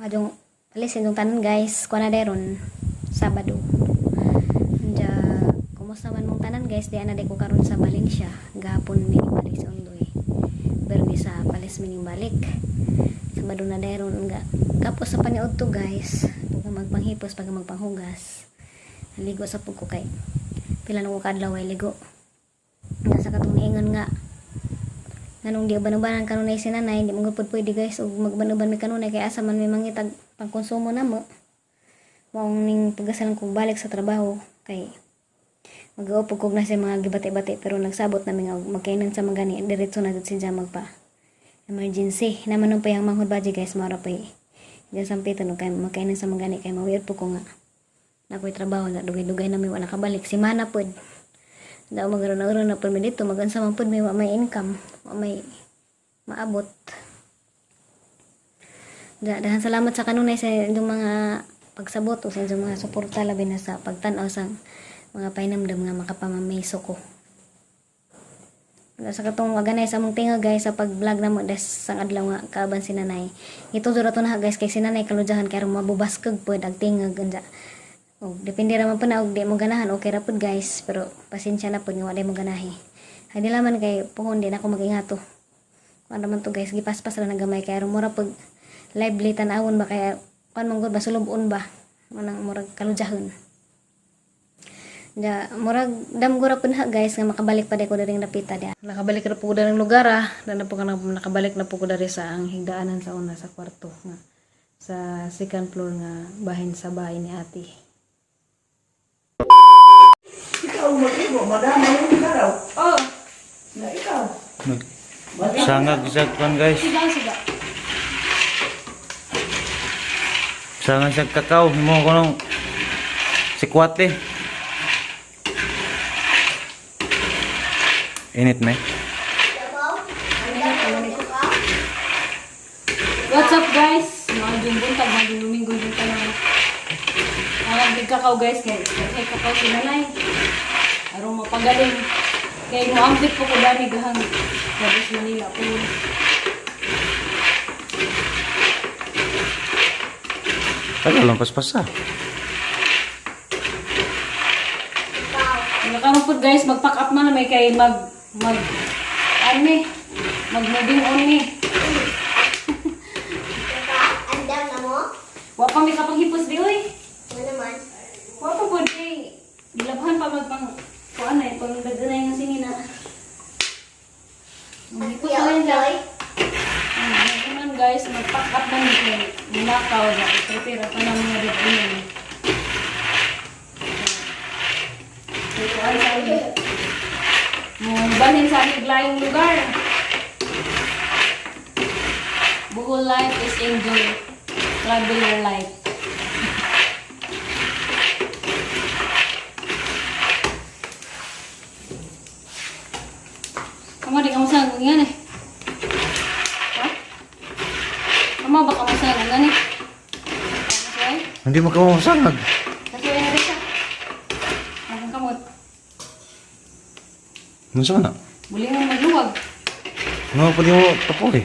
Adong palis inyong tanan, guys. Kuha na deron Sabado. Anja, kumusta man mong tanan, guys? Di ana di ko karon sa Valencia. Gahapon mining balik sa Ondoy. Berni sa palis mining balik. Sabado na deron nga. Kapos sa paniud to, guys. Pag magpanghipos, pag magpanghugas. Ligo sa pug ko kay pila na ko kaadlaw ay ligo. Nasa katong niingon nga nganong di uban-ubanan kanunay si nanay, di mo gud pwede, guys, ug magban-uban mi kanunay kay asa man may mangitag pangkonsumo namo. Maong ning pagasalan kong balik sa trabaho kay mag-upo kog na sa mga gibati-bati, pero nagsabot na mi nga magkainan sa magani diretso na jud siya magpa emergency naman nung pa yung manghod baji, guys. Mara pa diyan sampitan kay magkainan sa magani kay mawiyod po ko nga nakoy trabaho na dugay-dugay na mi wala nakabalik simana pod daw magaron na pod mi dito magansa man pod mi, wa may income, wa may maabot. Da, daghang salamat sa kanunay sa inyong mga pagsabot o sa inyong mga suporta, labi na sa pagtan-aw sa mga pahinamdam nga makapamamiso ko. Sa katong aganay sa among tinga, guys, sa pag-vlog na mo des sang adlaw nga kaaban si nanay. Ito jud ato na, guys, kay si nanay kaludyahan kay aron mabubaskag pod ang tingag anja. Og depende ra man pud na og di mo ganahan, okay ra pud, guys, pero pasensya na pud nga wala mo ganahi. Ay di man kay puhon di na ako mag-ingato. Kuan raman to, guys, gipaspas ra na gamay kay aron mura pag lively tan-awon ba, kay kuan man gud ba, sulubon ba manang murag kaludyahon. Da, murag damgo ra pud ha, guys, nga makabalik pa ko diring dapita dia. Nakabalik na po ko ng lugar ah. Na po ka na, nakabalik na po ko dari sa ang higdaanan sa una sa kwarto nga sa second floor nga bahin sa bahay ni ate. Ikaw mag-ibo, madama yung karaw. Oh, Na ikaw. Sangag sa kwan, guys. Siga siga. Sangag sa kakao. Mo ko nung sikwate. Init me. What's up, guys? Mga buntag, mga Domingo yung tanan. Ang big kakao, guys, kay kay kakao si nanay. Aron mapagaling. Kay mo ambit po ko dani gahang Labis Manila po. Tagal lang paspasa. Nakaroon po, guys, mag-pack up man na may kay mag mag ano eh, mag moving on ni. Andam na mo? Wa pa may kapanghipos di oy. Ano naman? Wa pa po di. Gilabhan pa magpang kuan ay pang daganay nga sinina. Maghipos na lang siya. Oy. Ano man, guys, mag-pack up man ni kay mulakaw na prepare pa ng mga daganay. Ito ay sa mo balhin sa aming layong lugar. Buhol life is enjoy. Travel your life. Kamu di kamu sa ganyan eh. Ha? Kamu ba kamu sa ganyan eh? Kasuay? Hindi mo ka masangag. Kasuay na rin siya. Magang kamot. Ano sa na? Buli mo magluwag. Ano pa di mo tapo eh.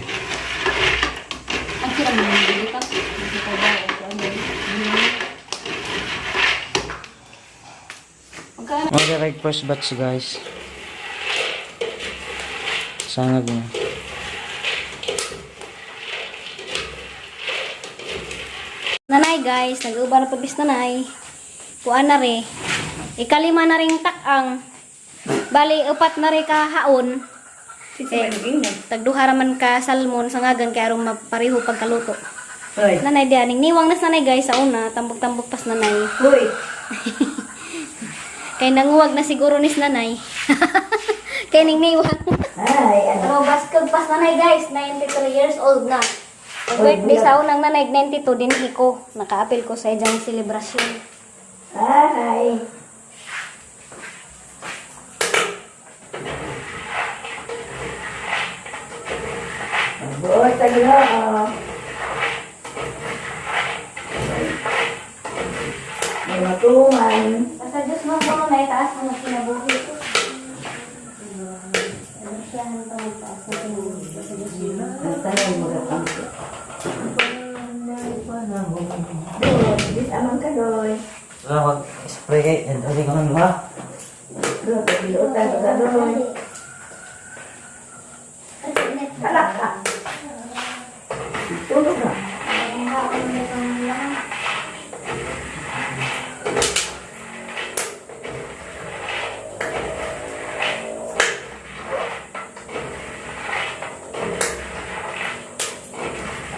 Ang sira mo yung dito. Hindi ko ba o ano. Buli. Pagka Okay, right, first batch, guys. Sangag mo. Nanay, guys, nag-uban na pabis nanay. Kuan na re. Ikalima na ring takang. Bali, upat na re kahaon. Sisa eh, Tagduha ra man ka salmon sangagan kay aron mapareho pagkaluto. Hoy. Nanay diya ning niwang nas nanay, guys, sa una, tambok-tambok pas nanay. Hoy. Kay nanguwag na siguro nis nanay. Kay ning niwang. Ay, ano. Pero baskog pas nanay, guys, 93 years old na. Pag birthday sa unang nanay, 92 din ko. Nakaapil ko sa ijang selebrasyon. Ay. Buot sa Ginoo. May matungan. Basta Diyos mo ko na itaas mo na kinabuhi ko. Ano siya ang taas na kinabuhi. Basta Diyos mo. Ang tanong mga kampo. Saan man ka, Doy? Wala mag spray kay hindi ko nang duha. Doy, pagbilutan ka, Doy. Alak ka. Tulog na.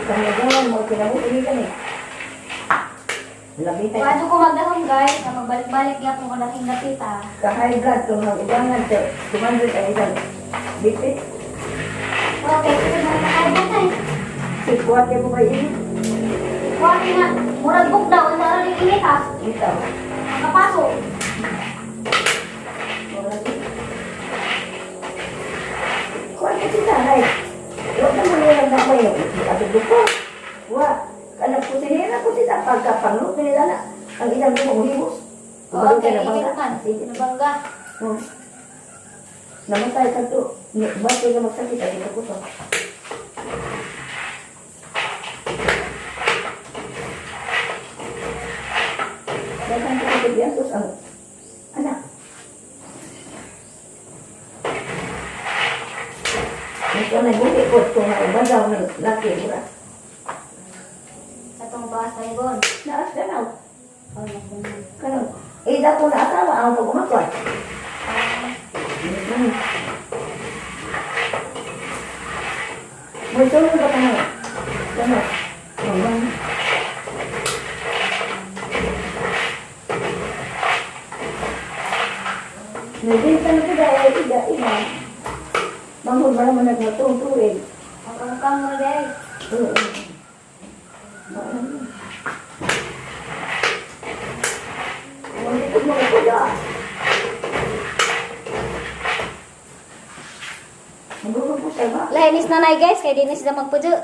Kanya mo kinabuhi kami. Labi tayo. Wadto ko magdahom guys, na magbalik-balik gyapon ko laking dapita. Ka-high blood to mga ubangan to 200 ang isang bitit. Okay, kasi mga nakaibutan. Si kuwate mo kayo ini. Kuwati nga, murag book daw, ang daraling init ha. Ito. Makapasok. Kuwate si nanay. Huwag na mo nilang na kayo. Ato ko. Wa. Kanang kusinera ko sila pagkapanglo nila na. Ang isang mo hibos. Oo, kay init man. Nabangga. Oh. Namatay ka to. Bato na magsakit. At ko to. Daghang ko sa biyasos ang anak. Ito na guli ko ito nga uban daw ng laki mura. Atong baas na ibon. Naas ka na. Oh, naku. Kanang, eh, dako na asawa ang pag-umakoy. May tulong ba tayo? Ano? Mabang. Nagbenta na ko dahil iga, iba. Bangon ba naman nagmatong tuwid? Ang kamukang mo dahil. Oo. Hindi ko mga kuya. Magulo po siya ba? Lahinis na nay guys, kay di na sila magpudyo.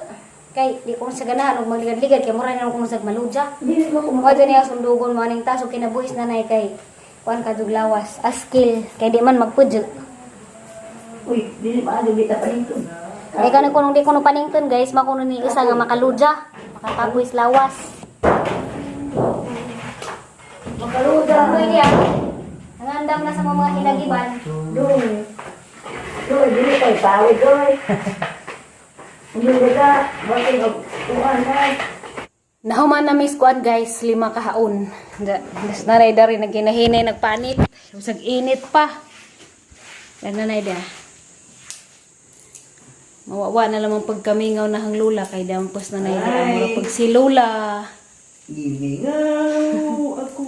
Kay di ko sa ganahan og magligad-ligad kay mura na ko sa maludya. Hindi mo Mo niya sundugon mo aning taso kinabuhis na nay kay kuan ka jug lawas askil kay di man magpudyo. Uy, dili ba dili ta panington. Kay kanu kunong di kuno panington guys, makuno ni isa nga makaludya, makatabuhis lawas. Makaluda. Ano niya? Nangandam na sa mga hinagiban. Doy. Doy, dili kay pawid doy. Hindi ka, bakit og tuan na. Nahuman na miss kuan guys, lima kahaon. Da, das nanay dari naginahinay nagpanit. Usag init pa. Dan nanay da. Mawawa na lamang pagkamingaw na hang lula kay dampos nanay da. Ay. Mura pag si lula. Gimingaw ako.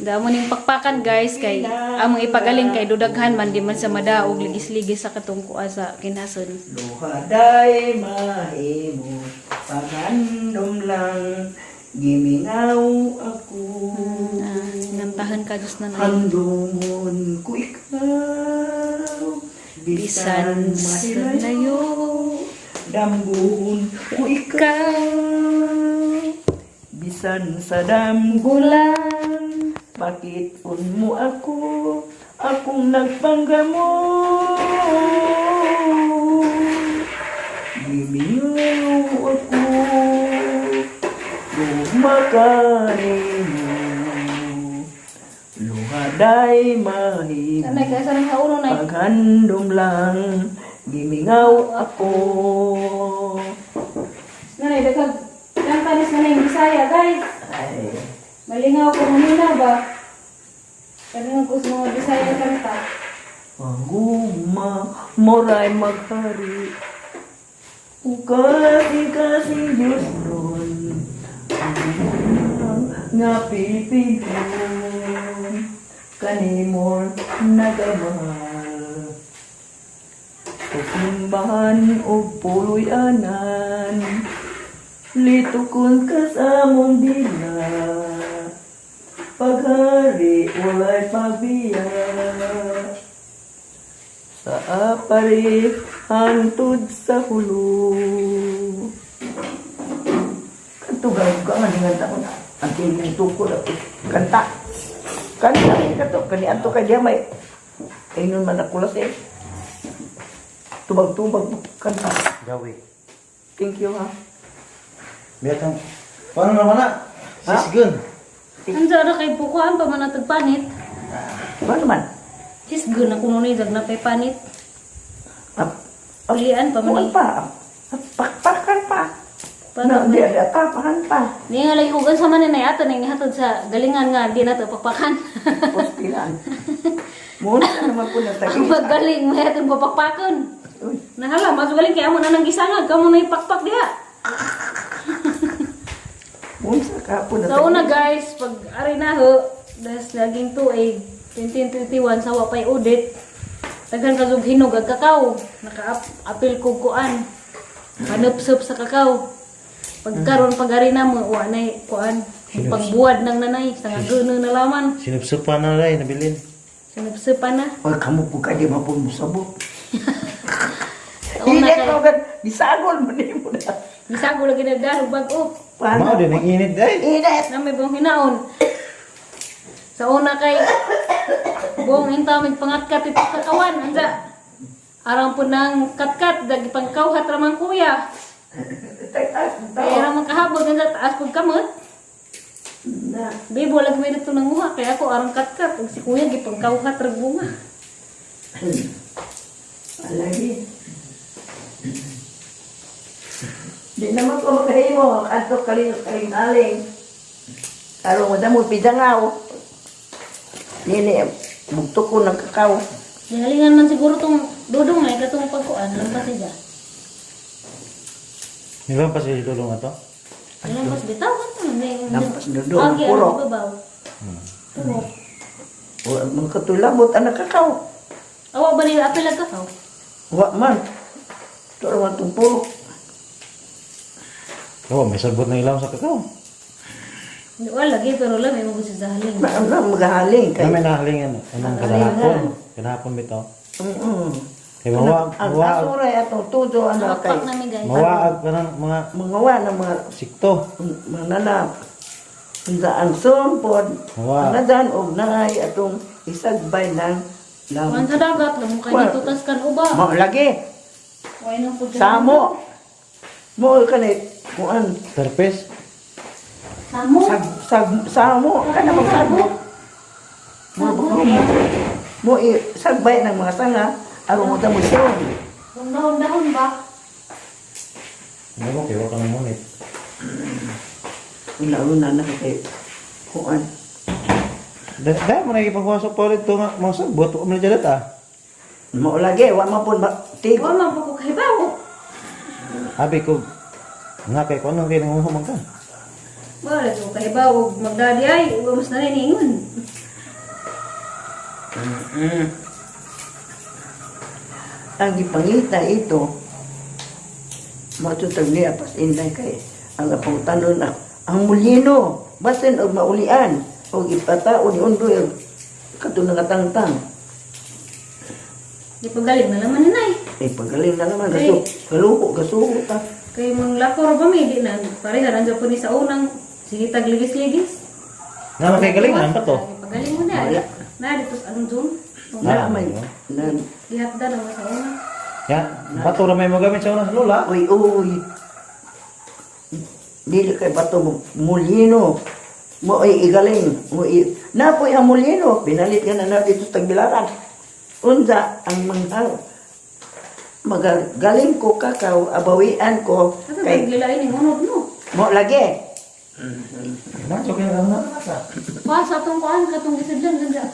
Damo ning pakpakan guys kay among ipagaling kay dudaghan man di man sa madaog ligis-ligis sa katong kuha sa kinason. Luhaday mahimo pagandom lang gimingaw ako. Ah, nantahan ka Diyos nanay. Handumon ko ikaw Bisan bisan sa mahilayo layo. dambuhon ko ikaw bisan sa damgulan pakiton mo ako akong nagpanggamot gimingaw ako lumakanimo luhaday mahimo Nanay kay sa nang hauno nay. paghandom lang gimingaw ako. Nanay daghag kanta ni sa nanay Bisaya guys. Ay, Malingaw ko muna ba? Kalingaw ko sa mga Bisaya kanta. ang guma moray maghari. Ukasi kasi Diyos ron. Ang nga Pilipino kanimor nagamahal. Sa simbahan o puloy-anan, litukon ka sa among dila. Paghari walay pabiya. Sa apari hangtod sa hulo. Kanto gawin ka nga ninganta ko na. Ang tiling tukod ako. Kanta. Kanta ni kato. Kani ato ka diya may. Ayun man ako las eh. Tubag-tubag kanta. Gawi. Thank you ha. Biatang. Paano naman na? Sisgun. Ansa ra kay pukuan pa man natag panit. Ano man? Sisgun ako mo ni dag na pay panit. Ah, Ulian pa man kuwan eh. pa. Pakpakan pa. Paano Na, di, di, tapahan pa. Di nga lagi kung sa man na ato nang nihatod sa galingan nga di na to pakpakan. Postilan. Muna na naman po ng Ang tag-isa. magaling may atong papakpakon. Uy, Nahala, mas galing kaya mo na nang gisangag, kamo na ipakpak diha. unsa ka po na Sa una guys, pag ari na ho, das naging tuig, 2021 sa wapay audit, daghan ka jug hinog ag kakao, naka-apil kog kuan. Kanupsup sa kakao. Pagkaron pag ari na mo, wa nay kuan. Pagbuwad ng nanay, sa nga gano na laman. Sinupsupa na rin, nabilin. Sinupsupan na. Oy, kamo po ka di mapun mo sabot. Sa una Init kay, mo gan, gisagol mo ni mo na. bisago lagi nagdarog bag-o. Mao din ang init ay. Init. Na may buong hinaon. Sa una kay buong intamig pangatkat ito kakawan. Anza, arang po ng katkat, dagi pangkauhat ramang kuya. Kaya ramang kahabog, anza, taas pag kamot. Na. Bebo, lagi may dito nanguha, kaya ako arang katkat. Ug si kuya, gipangkauhat rag bunga. Alagi. Di naman ko makahimo, kadto kaling kaling aling. Aron mo damo pidangaw. Nini, bugto ko ng kakao. Gihalingan man siguro tong dudong na, katong pagkuan, lampas siya. Nilampas si Dudong ato. Lampas bitaw, kanto. Lampas dudong, ang puro. Babaw. Puro. O, mga katulabot ang kakao. Awa ba nila apil ag kakao? Wa man. Ito man itong puro. Oh, may sabot na ilaw sa kakao. Hindi wala lagi pero lang may mabuti sa haling. Maam magahaling Na kay. may nahalingan. Anong kadahapon? Kadahapon bitaw. Mm. Kay mawa, Ang mawa, asuray atong tudo ano kay Nakpak namin guys. mawaag ka ng mga mga ng mga sikto. mga nanap. Unsa ang sumpod, Wa. ang nadan og naay atong isagbay ng Kuan lam. sa dagat, lamong kay Kuan. dito tas kan uba. Mao lagi Way nang pud. samo. Mo kani kuan Terpes. Samo. sag sag samo kana magsamo. Mo mo mo sagbay ng mga sanga aron mo mo siyon. Dahon-dahon ba? Ano mo, kaya ka ng ngunit. Una-una na kay kuan. Dahil mo nagipagwasok pa ulit ito nga, mga sabot, huwag mo na dyan ah. Mao lagi wa man pud tig. Wa man po ko kahibaw. Abi ko, nga kay ko, anong kayo nanguhumang ka? Wala ko kahibaw og magdadi ay wa mas na ningon. Ang gipangita ito matutag niya pas inday kay ang pangutanon na ang mulino basin og maulian og ipatao ni undoy og kadto nangatangtang. Di pagaling na laman nanay. Eh pagaling na naman gasu galuko gasuko ta. Kay mang lakor ba may di na pareha ra po ni sa unang sige tagligis-ligis. Nga makagalingan pa to. Pagaling mo na. Wala. Na dito sa ang zoom. Na man na Gihatda na mo sa una. Ya, bato ra may magamit sa unang lola. uy uy. Dili kay bato mo mulino mo ay igaling mo i napoy ang mulino pinalit ka na na dito sa tagbilaran. Unsa ang mga magagaling ko kakaw abawian ko Ato kay naglilain ning unod no. mo lagi. Nacho kaya ka na ka. Pa sa atong kuan katong gisidlan ganda.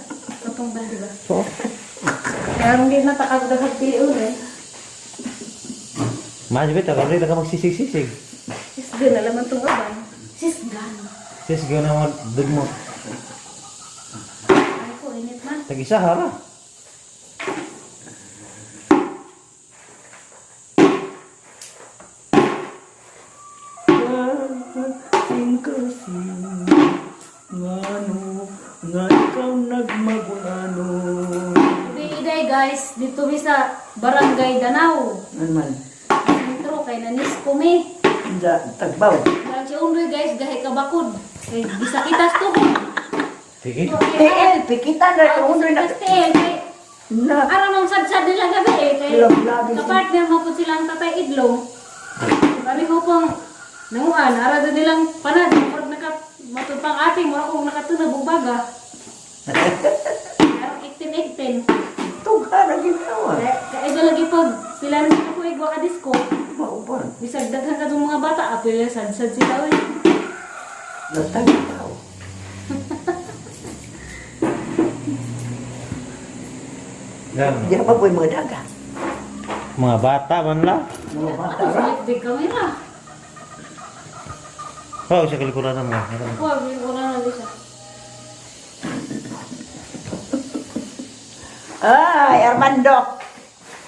Katong baldi ba? So, Kaya hindi na takagdaghag tiyon eh. Mahal ba ito? ka magsisig-sisig. Sisgan na laman tong aban. Sisgan. Sis, gano'n mo, dugmo. Ay ko init man. Tag-isa, hara. Sing ngano nga ikaw nagmagunano. Iday guys, dito mi sa Barangay Danau. Ano man? Sentro kay nanis ko mi. Unsa tagbaw. Parang si Undoy guys, gahi ka bakod. Kay gisakitas to ko. Sige. TL pikita na undoy na Tiel, kay na araw nang sadsad nila gabi eh. Kay Love-love. kapartner mo po silang tatay Idlong. Pareho pong nanguan, ara doon nilang panad. Murag naka Matod pang ate mo akong nakatunab og baga. Arang 18-18. Tugha na ginawa. Kaya ito lagi pag pila na sila ko igwa ka disco. Mauban. Bisag daghan ka mga bata, apil sad-sad sila oy. Natag tao. Yan. Di pa po yung mga daga. Mga bata man la. Mga bata ra. Sulit di kamera. Oh, sa kalikuran mo. Wa, wala na siya. Ay, Armando.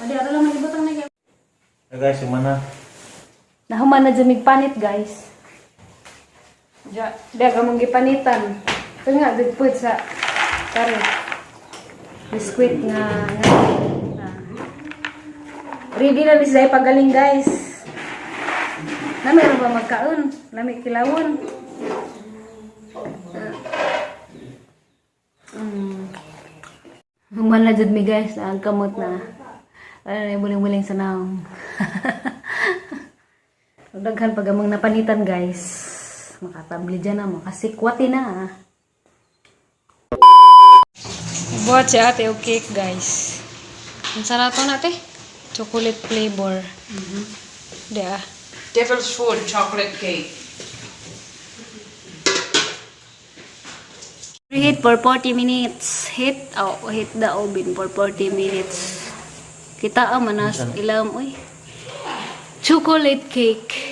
Adi ara lang ibutang na kay. Eh, guys, yung mana. Nahuman na dyan panit, guys. Ja, di ka mong gipanitan. Ito nga, dagpod sa kare. Biskuit nga, nga. Ah. Ready na ni siya pagaling, guys. Na meron ba magkaon? Lami kilawon. Ah. Human na jud mi, guys, ang kamot na. Ano na yung buling-buling sa naong. Daghan pag among napanitan, guys. Makatabli dyan na, makasikwati na. Buhat si ate og cake, guys. Ang sarap to nate. Chocolate flavor. Di ah. Devil's food chocolate cake. Preheat for 40 minutes. Heat the oven for 40 minutes. Kita ang manas ilam, uy. Chocolate cake.